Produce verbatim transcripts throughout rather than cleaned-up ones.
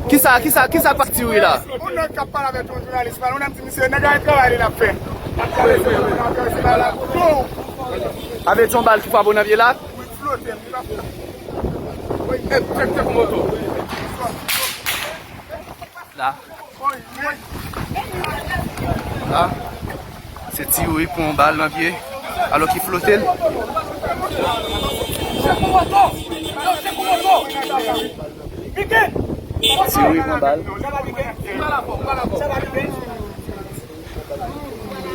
Kisa, kisa, kisa k pase Ti Youri la? Yon nèg k ap pale avèk yon jounalis, pale, yon nèg di misye, nèg la travay li l ap fè. L ap travèse, l ap travèse bay la. Avè yon bal ki frape w nan pye la? Wi, flote, li pa fè. Wi, e, tchèk, tchèk moto. La. La. Se Ti Youri pran yon bal nan pye, alò ki flote l. Ti Youri pran bal.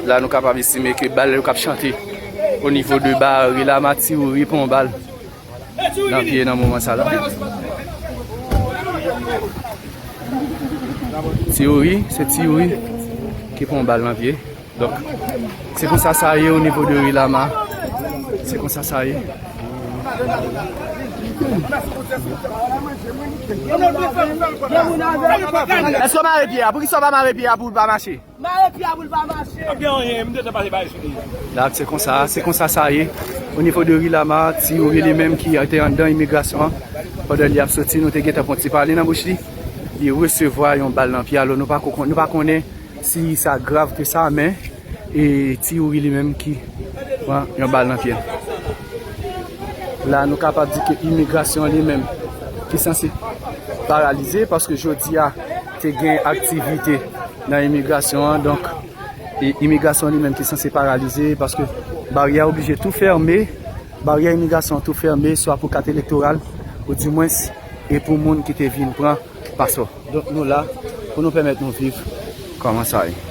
La, nou kapab estime ke bal yo k ap chante o nivo de Barre Lama, Ti Youri pran yon bal nan pye nan moman sa la. Ti Youri, se Ti Youri ki pran bal nan pye. Donk, se konsa sa ye o nivo de Ri Lama. Se konsa sa ye. Èske w mare pye a? Poukisa w pa mare pye a pou l pa mache? Mare pye a pou l pa mache. Donk, se konsa, se konsa sa ye. O nivo de Ri Lama, Ti Youri li menm ki te anndan imigrasyon an, pandan li ap soti, nou te gentan pran ti pale nan bouch li. Li resevwa yon bal nan pye. Alò, nou pa ko-, nou pa konnen si sa grav ke sa, men e Ti Youri li menm ki pran yon bal nan pye l. La, nou kapab di ke imigrasyon li menm ki sanse paralize, paske jodi a te gen aktivite nan imigrasyon an, donk, e imigrasyon li menm ki sanse paralize, paske baryè oblije tou fèmen, baryè imigrasyon tou fèmen, swa pou kat elektoral, ou dimwens, e pou moun ki te vin pran pasò. Donk, nou la pou nou pèmèt nou viv kòman sa ye.